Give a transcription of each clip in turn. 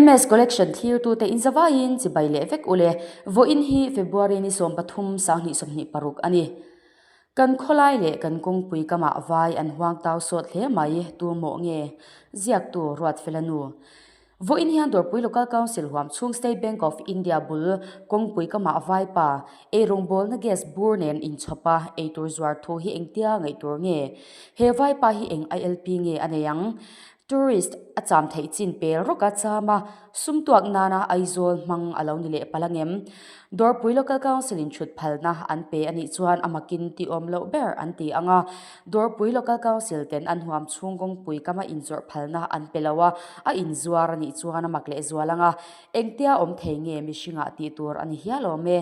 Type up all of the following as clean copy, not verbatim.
MS Collection thlirtute inzavaiin chibai leh vek ule, vawiin hi February ni 13 2026 a ni. Kan khawlai leh kan kawngpui kamah vai an huang tau sawt hle mai, tu mawh nge? Ziaktu Ruatfela nu. Vawiin hian Dawrpui Local Council huam chhung State Bank of India bul kawngpui kamah vaipa ei rawngbawlna gas bur nen inchhawp a, eitur zuar thu hi engtia ngaih tur nge? He vaipa hi eng ILP nge a nei ang? Tourist a cham theih chin pel rawk a cham a, sum tuak nana Aizawl hmang a lo ni leh palh angem? Dawrpui Local Council in thut phalna an pe a nih chuan a makin tih awm loh ber an ti ang a, Dawrpui Local Council ten an huam chhung kawngpui kama inzawrh phalna an pe lo a, a inzuar a nih chuan a mak lehzual ang a, engtia awm thei nge mihringah tih tur a ni hial awm e.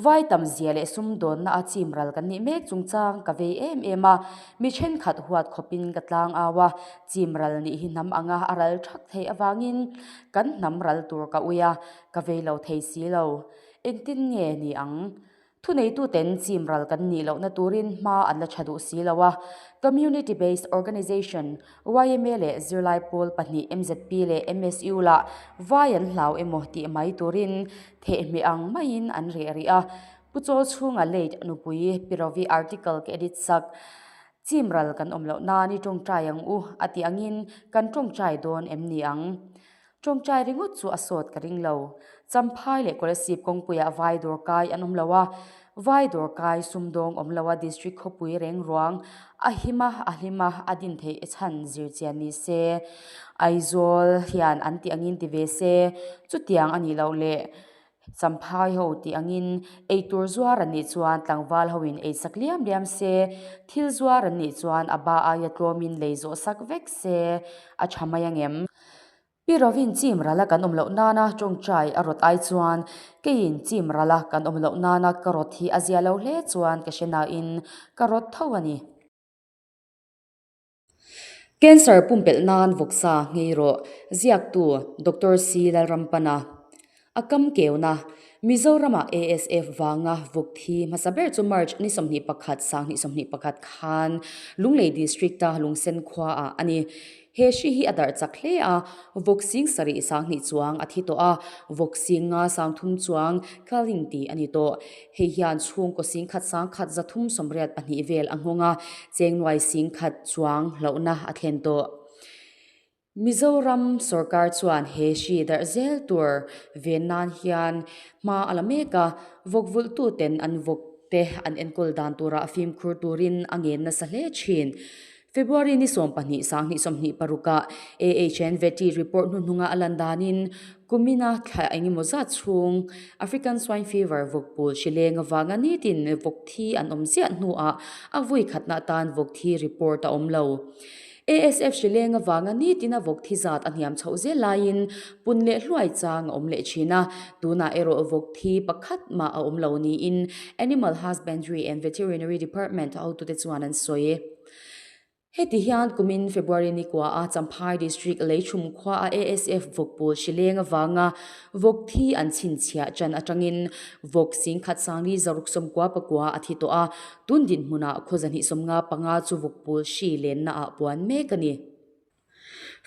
Vai tam zia leh sumdawnna a chim ral kan nih mek chungchang ka vei em em a, mi thenkhat huat khawpin ka tlang au a, chim ral nih hi hnam anga a ral thak theih avangin kan hnam ral tur ka ui a, ka vei lo thei si lo. Engtin nge ni ang? Thuneituten chim ral kan nih lohna turin hma an la tha duh si lo a, Community Based Organization, yma leh zirlai pawl pahnih mzp leh MSU lah vai an hlau emaw tih mai turin thehmeh ang maiin an reh rih a. Pu Chawl chhunga late nupui Pi Rovi article ka edit sak, Chim ral kan awm loh nan i tawngtai ang u a tih angin kan tawngtai dawn em ni ang? Tawngtai ringawt chu a sawt ka ring lo. Champhai leh Kolasib kawngpuiah vai dawr kai an awm lo a, vai dawr kai sumdawng awm lo a district khawpui reng ruang a him a, a hlim a, a din theih chhan zir chian ni se. Aizawl hian an tih angin ti ve se, chutiang a nih loh leh Champhai ho tih angin eitur zuar an nih chuan tlangval hoin ei sak liam liam se, thil zuar an nih chuan a ba aia tlawmin lei zawh sak vek se a tha mai angem? Pi Rovin chim rala kan awm loh nana tawngtai a rawt ai chuan keiin chim rala kan awm loh nana ka rawt hi a zia lo hle chuan ka hre nain ka rawt tho a ni. Cancer pumpelh nan vawksa nghei rawh, ziaktu Doctor C Lalrampana. A kam keuna, Mizorama ASF vanga vawk thi hmasa ber chu March ni 21 2021 khan Lunglei District-a Lungsen khuaah a ni. He hri hi a darh chak hle a, vawk sing sarih 2000 chuang a thi tawh a, vawk sing nga 30 chuang culling tih a ni tawh. Hei hian chhungkaw 10,000 1,382 vel a nghawng a, chengnuai 10,000 chuang hlauhna a thlen tawh. Mizoram sorkar chuan he hri darh zel tur ven nan hian hma a la mek a, vawk vulhtuten an vawk te an enkawl dan turah fimkhur turin a ngen nasa hle thin. February ni 12 2026 ah AHN Vety report hnuhnunga a lan danin kumina thla engemaw zat chhung African Swine Fever vawkpul hri leng avanga nitin vawk thi an awm ziah hnuah a vui khatna atan vawk thi report a awm lo. ASF hri leng avanga nitina vawk thi zat a hniam chhoh zel laiin pun leh hluai chang a awm leh thin a, tunah erawh vawk thi pakhat mah a awm lo niin Animal Husbandry and Veterinary Department hotute chuan an sawi. Heti hian kumin February ni kua a Champhai District Leichhum khua a ASF vawkpawl hri leng avanga vawk thi an chhinchhiah chan atangin vawk 10,000 sangli 699 a thi tawh a, tun dinhmunah khaw 255 chu vawkpawl hri lenna ah puan mek a ni.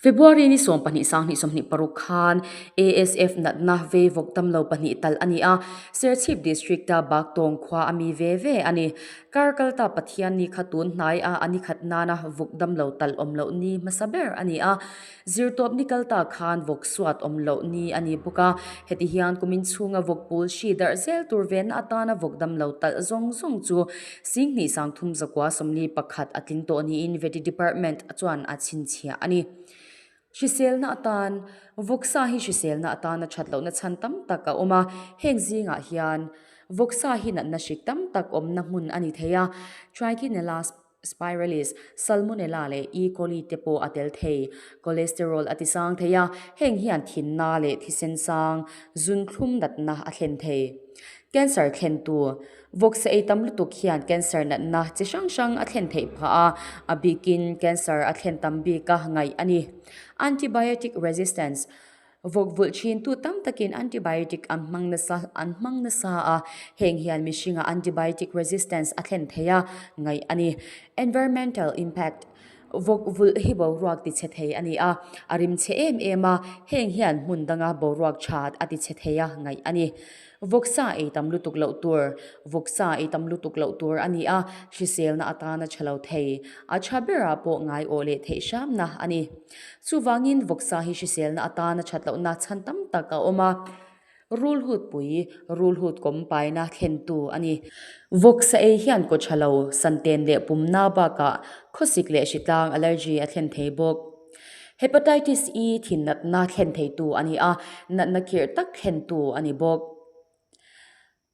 February ni 12 2026 khan ASF natna vei vawk damlo pahnih talh a ni a, Serchhip District-a Baktawng khua a mi ve ve a ni. Kar kalta Pathian ni kha tun hnai a a ni khat nana vawk damlo talh awm loh ni hmasa ber a ni a, zirtawp ni kalta khan vawk suat awm loh ni a ni bawk a. Heti hian kumin chhunga vawk pul hri darh zel tur venna atana vawk damlo talh zawng zawng chu 2 341 a tling tawh niin Vety Department chuan a chhinchhiah a ni. Hriselna atan, Vawksa hi hriselna atana that lohna chhan tam tak a awm a, heng zingah hian vawksa hi natna hrik tam tak awmna hmun a ni thei a, Trichinella spiralis, Salmonella leh E. coli te pawh a tel thei. Cholesterol a tisang thei a, heng hian thinna leh thisen sang, zunthlum natna a thlen thei. Cancer thlentu, Vawksa ei tam lutuk hian cancer natna chi hrang hrang a thlen theih phah a, a bikin cancer a thlen tam bik a ngaih a ni. Antibiotic resistance, Vawk vulh thintu tam takin antibiotic an hmang nasa an hmang nasa a, heng hian mihringah antibiotic resistance a thlen thei a ngaih a ni. Environmental impact. Vawk vulh hi boruak tichhe thei a ni a, a rimchhe em em a, heng hian hmun danga boruak tha a tichhe thei a ngaih a ni. Vawksa ei tam lutuk loh tur, Vawksa ei tam lutuk loh tur a ni a, hriselna atana tha lo thei, a tha berah pawh ngai awh leh theih hramna a ni. Chuvangin vawksa hi hriselna atana that lohna chhan tam tak a awm a, rulhut pui, rulhut kawm paina thlentu a ni. Vawksa ei hian kaw tha lo, santen leh pumna bakah khawsik leh hritlang allergy a thlen thei bawk. Hepatitis E thin natna thlen theitu a ni a, natna khirh tak thlentu a ni bawk.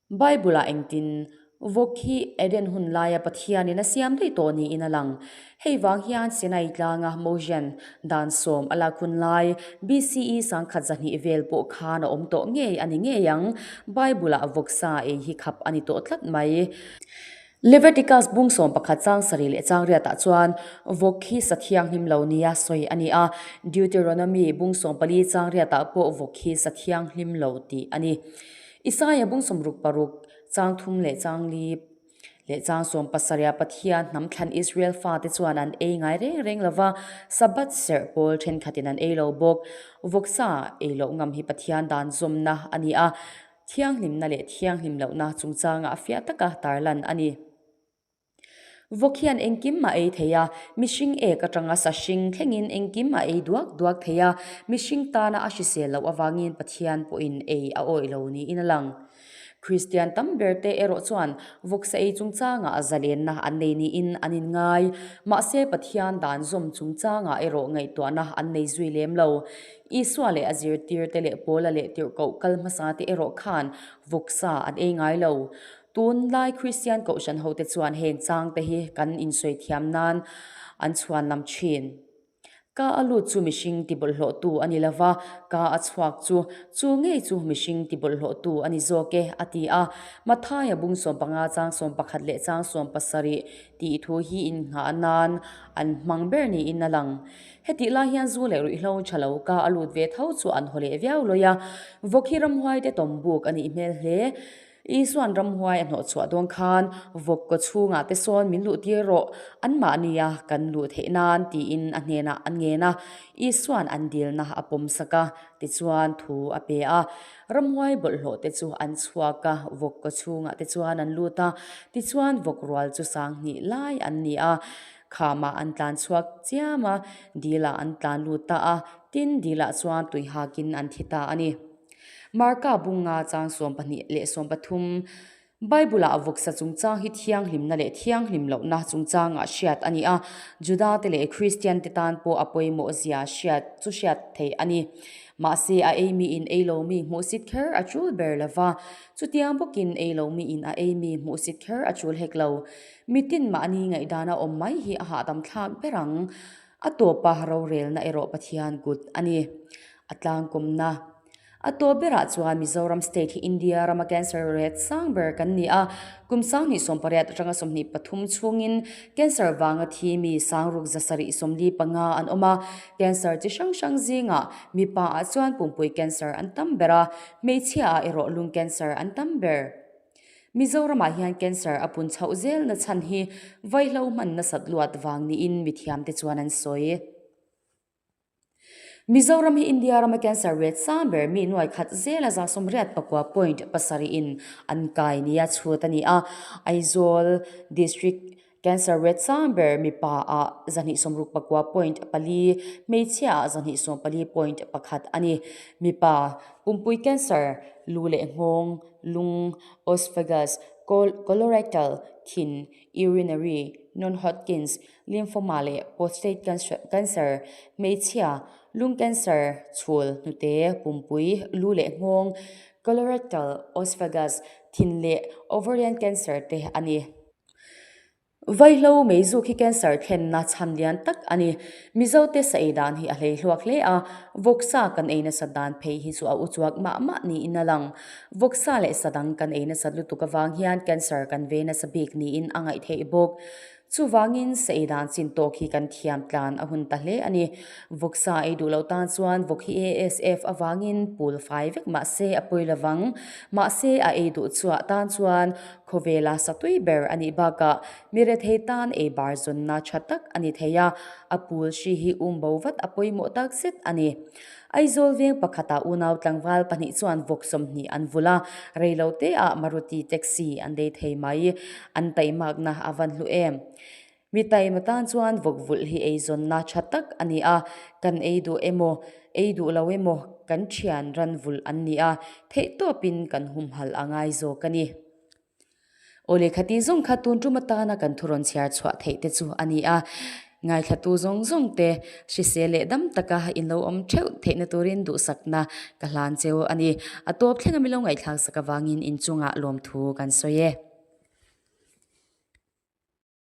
Bible-ah engtin vawk hi Eden hun laia Pathianin a siam daih tawh niin a lang. Hei vang hian Sinai tlanga Mosian dan sawm a lak hun lai BCE 1100 vel pawh khan a awm tawh ngei a ni ngei ang. Bible-ah vawksa ei hi khap a ni tawh tlat mai. Leviticus bung sawm pakhat chang sarih leh chang riatah chuan vawk hi sa thianghlim lo nia sawi a ni a, Deuteronomy bung 14 chang riatah pawh vawk hi sa thianghlim lo tih a ni. Isaia bung 66 chang thum leh chang li leh chang 17 ah Pathian hnam thlan Israel fate chuan an ei ngai reng reng lo va, Sabbath serh pawl thenkhatin an ei lo bawk. Vawksa ei loh ngam hi Pathian dan zawmna a ni a, Thianghlimna leh thianghlim lohna chungchangah a fiah taka tarlan a ni. Vawk hian engkim a ei thei a, mihring ek atanga sa hring thlengin engkim a ei duak duak thei a, mihring tana a hrisel loh avangin Pathian pawhin ei a awih lo niin a lang. Kristian tam berte erawh chuan vawksa ei chungchangah zalenna an nei niin an inngai. Mahse Pathian dan zawm chungchangah erawh ngaihtuahna an nei zui lem lo. Isua leh a zirtirte leh Paula leh tirhkoh kal hmasate erawh khan vawksa an ei ngai lo. Tunlai Kristian kohhran hote chuan heng changte hi kan insawi thiam nan an chhuan lam thin. Ka a lut chu mihring tibawlhhlawhtu a ni lo va, ka a chhuak chu chu ngei chu mihring tibawlhhlawhtu a ni zawk e, a ti a. Mathaia bung 15 chang 11 leh chang 17 tih thu hi innghah nan an hmang ber niin a lang. Hetih lai hian zu leh ruihhlo tha lo ka a lut ve tho chu an haw leh viau lawi a, vawk hi ramhuai te tawm buk a nih hmel hle. Isuan ramhuai a hnawh chhuah dawn khan vawk kaw chhungah te sawn min luh tir rawh, anmahnia kan luh theih nan tiin a hnenah an ngen a, Isuan an dilna a pawm sak a, tichuan thu a pe a. Ramhuai bawlhhlawh te chu an chhuak a, vawk kaw chhungah te chuan an lut a, tichuan vawk rual chu 2000 lai an ni a. Khamah an tlan chhuak chiam a, dilah an tlan lut ta a, tin dilah chuan tui hakin an thi ta a ni. Marka bunga chang 12 leh 13 Bible-ah vawksa chungchang hi thianghlimna leh thianghlim lohna chungchangah hriat a ni a, Juda-te leh Kristian-te tan pawh a pawimawh zia hriat chu hriat theih a ni. Mahse, a ei miin ei lo mi hmuhsit kher a tul ber lo va, chutiang bawkin ei lo miin a ei mi hmuhsit kher a tul hek lo. Mitin mahni ngaihdana awm mai hi a hahdam thlak ber ang. A tawpa rorelna erawh Pathian kut a ni. A tlangkawmna. A tawp berah chuan Mizoram State hi India rama cancer rate sang ber kan ni a. Kum 2018 atanga 23 chhungin cancer vanga thi mi 6,745 an awm a. Cancer chi hrang hrang zingah mipa ah chuan pumpui cancer an tam ber a, hmeichhia ah erawh lung cancer an tam ber. Mizoramah hian cancer a pun chhoh zelna chhan hi vaihlo hman nasat luat vang niin mithiamte chuan an sawi. Mizoram hi India rama cancer rate sang ber mi nuai khat zela 89.7 in an kai nia chhut a ni a. Aizawl District Cancer rate sang ber mipa ah 269.4, hmeichhia ah 294.1 a ni. Mipa, pumpui cancer, lu leh nghawng, lung, oesophagus, colorectal, thin, urinary, non-Hodgkin's lymphoma leh prostate cancer, hmeichhia, lung cancer, chhul, hnute, pumpui, lu leh nghawng, colorectal, oesophagus, thin leh ovarian cancer te a ni. Vaihlo meizuk hi cancer thlenna chhan lian tak a ni. Mizote sa ei dan hi a hlei hluak hle a, vawksa kan ei nasat dan phei hi chu a uchuak mah mah niin a lang. Vawksa leh sa dang kan ei nasat lutuk avang hian cancer kan ve nasa bik niin a ngaih theih bawk. Chuvangin sa ei dan chin tawk hi kan thiam tlan a hun ta hle a ni. Vawksa ei duh loh tan chuan vawk hi ASF avangin pul fai vek mah se a pawi lovang. Mahse a ei duh chhuah tan chuan khawvela sa tui ber a nih bakah mi rethei tan ei bar zawnna tha tak a ni thei a, a pul hri hi um bo vat a pawimawh tak zet a ni. Aizawl veng pakhatah unau tlangval pahnih chuan vawk 20 an vulh a, reilo teah Maruti taxi an lei thei mai. An taimakna a van hlu em? Mi taima tan chuan vawk vulh hi eizawnna tha tak a ni a, kan ei duh emaw, ei duh lo emaw kan thian ran vulh an ni a, theihtawpin kan humhalh a ngai zawk a ni. Aw lehkha tih zawng kha tun tum atana kan thu rawn chhiar chhuah theih te chu a ni a, ngaithlatu zawng zawng te hrisel leh dam taka in lo awm theuh theihna turin duhsakna ka hlan cheu a ni. A tawp thlenga milo ngaihthlak sak avangin inchungah lawmthu kan sawi e.